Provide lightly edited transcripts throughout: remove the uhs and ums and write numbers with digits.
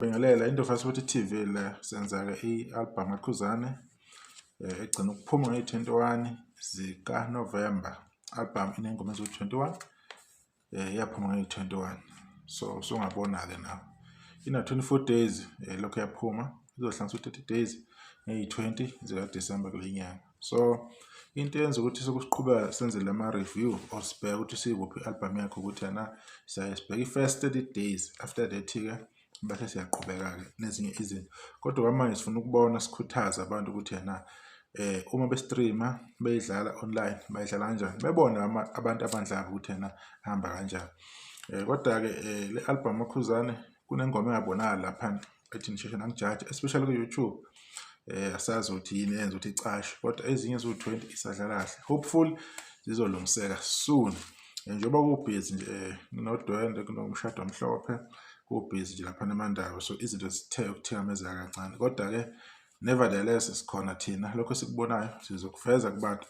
Bingelela Indlovu Sport TV la senza-ke i-album kaKhuzane egcina ukuphuma ngeyi-21 zikaNovemba. Album iney'ngoma eziwu-21, yaphuma ngeyi-21, so usungabona-ke nawe. Ina-24 days lokhu yaphuma, izohlanganisa u-30 days ngeyi-20 zikaDisemba kule nyanga. So into eyenza ukuthi sokusiqhubeka senze lama-review or sibheke ukuthi sikuphi i-album yakho ukuthi yena siyaye sibheke i-first 30 days, after that-ke bese siyaqhubeka-ke nezinye izinto. Kodwa kwamanje sifuna ukubona, sikhuthaze abantu ukuthi yena uma be-streama beyidlala online bayidlala kanjani, bebone abantu abandlabo ukuthi yena hamba kanjani. Kodwa-ke le album kaKhuzane kunengoma engabonakali laphana ethi nisheshe nangijaja, especially ku-YouTube. Asazi ukuthi yini eyenza ukuthi icashe, kodwa ezinye eziwu-20 isadlala kahle. Hopeful zizolungiseka soon. Njengoba kubhizi nje, kunodwendwe, kunomshado omhlophe, kubhizi nje laphana eMandawe, so izinto zithe ukuthikamezeka kancane. Kodwa-ke nevertheless sikhona thina, lokho esikubonayo sizokuveza kubantu.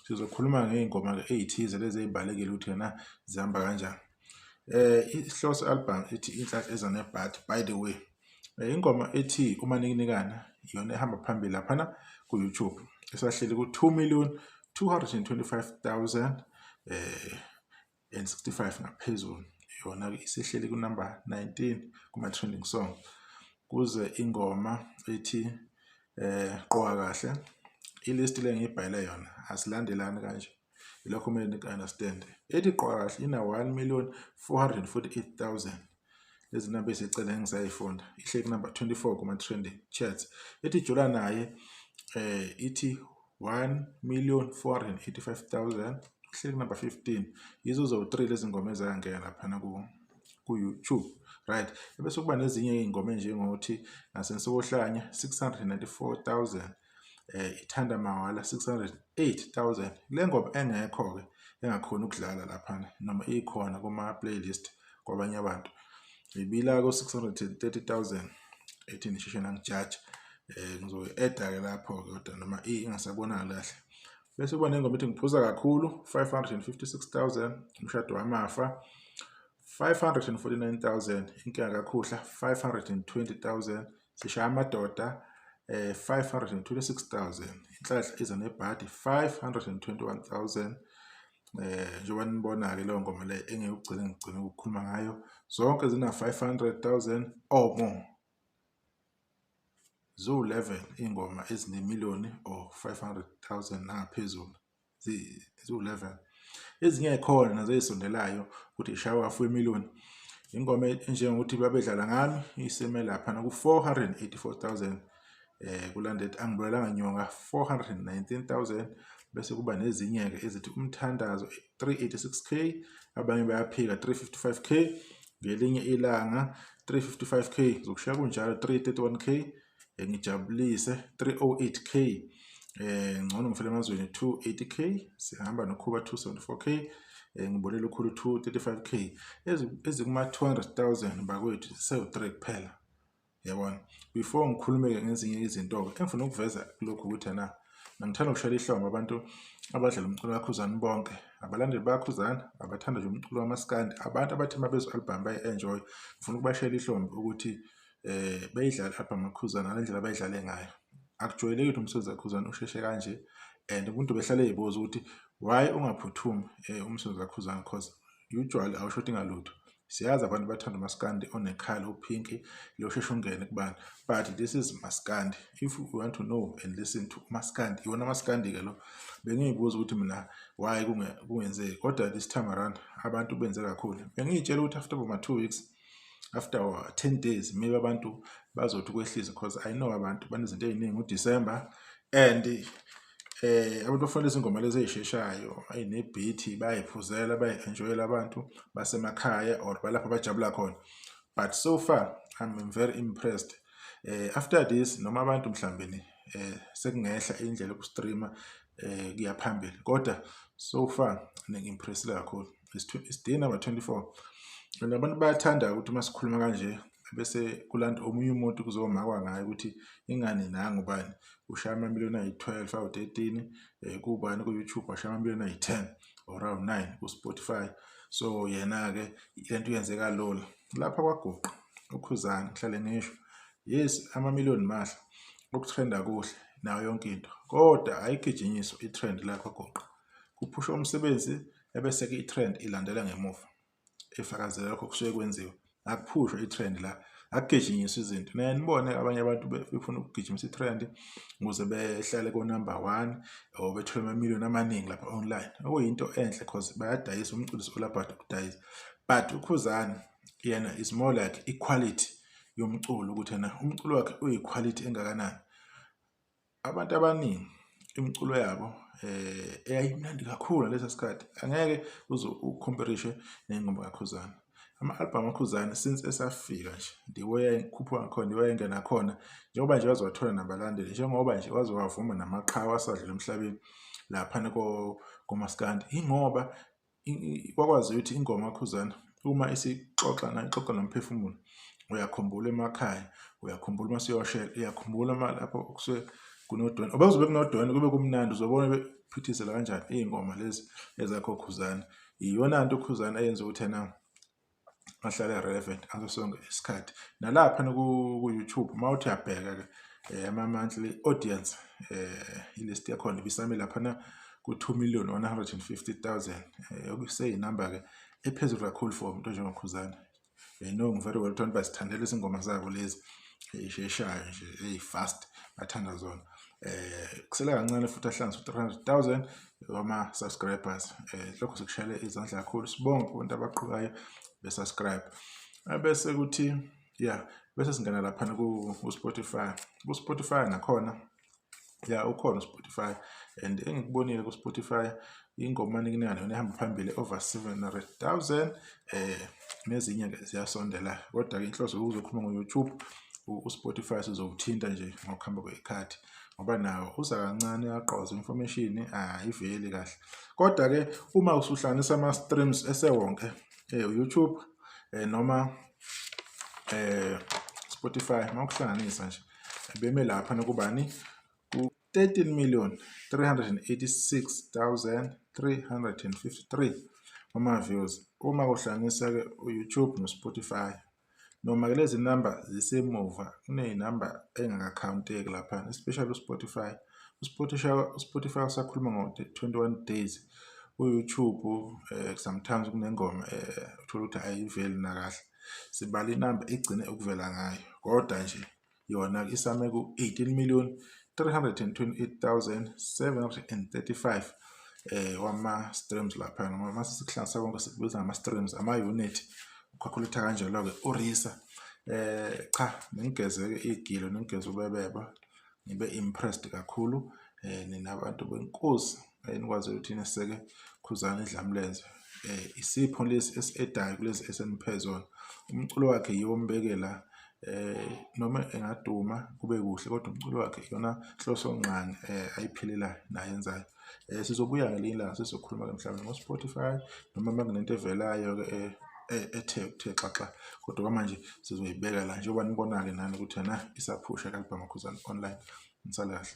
Sizokhuluma ngey'ngoma-ke ey'thize lezi ey'balulekile ukuthi yena zihamba kanjani. Isihloko se-album ithi Inhlanhla Eza Nebhadi. By the way, ingoma ethi Umanikinikana iyona ehamba phambili laphana ku-YouTube, esahleli ku-2,225,000 and 65 ngaphezulu. Yona-ke isihleli ku-number 19 kuma-trending song. Kuze ingoma ethi Qoka Kahle, i-list le engiyibhale yona asilandelani kanje, ilokho kumele niku-understand. Ethi Qoka Kahle ina 1,448,000, lezi namba eziseceleni engisayifunda, ihleli ku-number 24 kuma-trending chats. Ethi Jula Naye ithi 1,485,000, ihleli ku-number 15. Yizo zowu-3 lezi ngoma ezangena laphana ku-YouTube, right? Ebese kuba nezinye iy'ngoma enjengothi Ngasensokohlanya 694,000, Ithanda Mawala 608,000. Le ngoma engekho-ke engakhoni ukudlala laphana noma ikhona kuma-playlist kwabanye abantu, ibila ko-630,000 ethi nisheshe nangijaja. Ngizoyi-add-a-ke lapho-ke, kodwa noma ingasabonakali kahle. Bese kuba nengoma ethi Ngiphuza Kakhulu 556,000, Umshado Wamafa 549,000, Inkinga Kakhuhla 520,000, Sishaya Amadoda 526,000, Inhlanhla Iza Nebhadi 521,000. Njengoba nibona-ke leyo ngoma le engiyokugcina ngigcine ukukhuluma ngayo, zonke zina 500,000 or more. Ziwu-11 iy'ngoma ezinemiliyoni or 500,000 nangaphezulu, ziwu-11. Ezinye y'khona nazo ey'sondelayo ukuthi y'shaye half wemiliyoni. Ingoma enjengokuthi Babedlala Ngami isime laphana ku-484,000, kulandela Angibulalanga Nyoka 419,000. Bese kuba nezinye-ke ezithi Umthandazo 386K, abanye bayaphika 355K, Ngelinye Ilanga 355K, zokushiya kunjalo 331K, Ngijabulise 308K, Ngcono Ngifele Emazweni 280K, Sihamba Nokhuba 274K, Ngibonile Ukhulu 235K. Ezikuma 200,000 bakwethu zisewu-3 kuphela, yabona. Before ngikhulume-ke ngezinye izinto-ke engifuna ukuveza kulokhu ukuthi ena ngithanda ukushayela ihlombe abantu abadlala umculo kaKhuzani bonke, abalandeli bakaKhuzani, abathanda nje umculo wamaskandi, abantu abathi uma bezwa i-album bayi-enjoy. Ngifuna ukubashayela ihlombe ukuthi beyidlale i-album kaKhuzani ngale ndlela abayidlale ngayo. Akujwayelekile ukuthi umsebenzi kaKhuzani usheshe kanje, and umuntu behlale ey'buza ukuthi why ungaphuthumi umsebenzi kaKhuzani, cause usually awushodi ngalutho. Siyazi abantu bathanda umaskandi onekhala ophinki lo sheshe ungene kubani, but this is maskandi. If you want to know and listen to maskandi, iwona maskandi-ke lo. Bengiyibuza ukuthi mina why kungenzeki, kodwa this time around abantu benze kakhulu. Bengiy'tshela ukuthi after boma 2 weeks, after 10 days, maybe abantu bazothi ukwehlisa, because I know abantu banezinto ey'ningi uDisemba, and abantu bafuna lezi ngoma lezi ey'sheshayo ey'ne-beat, bayayiphuzela, bayayi-enjoyela abantu basemakhaya or balapho bajabula khona. But so far I'm very impressed. After this noma abantu mhlawumbe sekungehla indlela yoku-streama kuya phambili, kodwa so far ningi-impressile kakhulu. It's day number 24, and abantu bayathanda ukuthi uma sikhuluma kanje bese kulanda omunye umuntu kuzomakwa ngayo ukuthi ingani nangu bani ushaya amamiliyoni ayi-12, awu-13, kubani ku-YouTube washaya amamiliyoni ayi-10 or awu-9 ku-Spotify, so yena-ke lento yenzeka lula lapha kwaguqa. uKhuzani ngihlale ngisho, yes amamiliyoni mahle, ukutrenda kuhle nayo yonke into kodwa ayigijinyiswa i-trend la kwagoqa. Kuphushwa umsebenzi ebese-ke i-trend ilandela ngemuva efakazela lokho kusuke kwenziwa. Akuphushwa i-trend la, akugijinyiswa izinto. Niyaye nibone abanye abantu befuna ukugijimisa i-trend ukuze behlale ko-number one or bethole amamiliyoni amaningi lapha online, okuyinto enhle cause bayadayisa, umculo is all about ukudayisa. But uKhuzani yena is more like i-quality yomculo, ukuthi yena umculo wakhe uyi-quality engakanani. Abantu abaningi imiculo yabo eyayimnandi kakhulu ngalesa sikhathi angeke uze ukhomperishe ney'ngoma kaKhuzani. Ama-album kaKhuzani since esafika nje the way ayekhuphuka ngakhona, the way ayengena khona, njengoba nje waze wathola nabalandeli, njengoba nje waze wavuma namaqhawe asadlula emhlabeni laphana komaskandi, yingoba kwakwaziwa ukuthi ingoma kaKhuzani uma isixoxa nayo ixoxa nomphefumulo, uyakhumbula emakhaya, uyakhumbula uma usuyoshela, uyakhumbula uma lapho kusuke kunodwendwe, bekuzobe kunodwendwe kube kumnandi, uzobona bephithizela kanjani iy'ngoma lezi ezakho Khuzani. Iyona nto uKhuzani eyenza ukuthi ena ahlale relevant ngaso sonke isikhathi. Nalaphana ku-YouTube uma uthi uyabheka-ke ama-monthly audience i-list yakhona ibisame laphana ku-2,150,000 okuseyinamba-ke ephezulu kakhulu for umuntu onjengoKhuzani. Knowing very well ukuthi abantu bazithandela izingoma zabo lezi ey'sheshayo nje ey'fast bathanda zona. Kusele kancane futhi ahlanganise u-300,000 wama-subscribers. Lokho sikushayele izandla kakhulu, sibonge kubantu abaqhubekayo be-subscribe. Ebese kuthi ya bese singena laphana ku-Spotify. Ku-Spotify nakhona ya ukhona uSpotify and engikubonile ku-Spotify ingoma enikinana yona ehamba phambili over 700,000 nezinye-ke ziyasondela, kodwa-ke inhloso ukuzokhuluma ngo-YouTube, uSpotify sizowuthinta nje ngokuhamba kwey'khathi ngoba nawo uza kancane uyagqoza information ayiveli kahle. Kodwa-ke uma usuhlanganisa ama-streams esewonke YouTube noma Spotify, uma ukuhlanganisa nje beme lapha nokubani ku-13,386,353 wama-views uma kuhlanganisa-ke u-YouTube no-Spotify. Noma-ke lezi namba zisemuva, kuney'namba ey'ngakakhawunteki laphana, especially uSpotify. USpotify usakhuluma ngo-21 days, u-YouTube sometimes kunengoma uthole ukuthi ayiveli nakahle. Sibala inamba egcine ukuvela ngayo, kodwa nje yona isame ku-18,328,735 wama-streams laphana. Noma mase sikuhlanganisa konke sikubiza ngama-streams, ama-unit, ukhakhuletha kanjalo-ke uRisa. Cha ningigeze-ke igilo, ningigeze ubebeba, ngibe impressed kakhulu nina bantu benkosi enikwazi ukuthi niseke Khuzani Dlamlenze. Isipho lesi esi-edayo kulezi eseniphe zona. Umculo wakhe yiwo ombeke la, noma engaduma kube kuhle kodwa umculo wakhe iyona nhloso ngqangi ayiphilelayo nayenzayo. Sizobuya ngelinye ilanga sizokhuluma-ke mhlawumbe ngo-Spotify noma uma kunento evelayo-ke ethe kuthe xaxa, kodwa kwamanje sizoyibeka la njengoba nibona-ke nani ukuthi yena isaphusha i-album kaKhuzani online. Nisale kahle.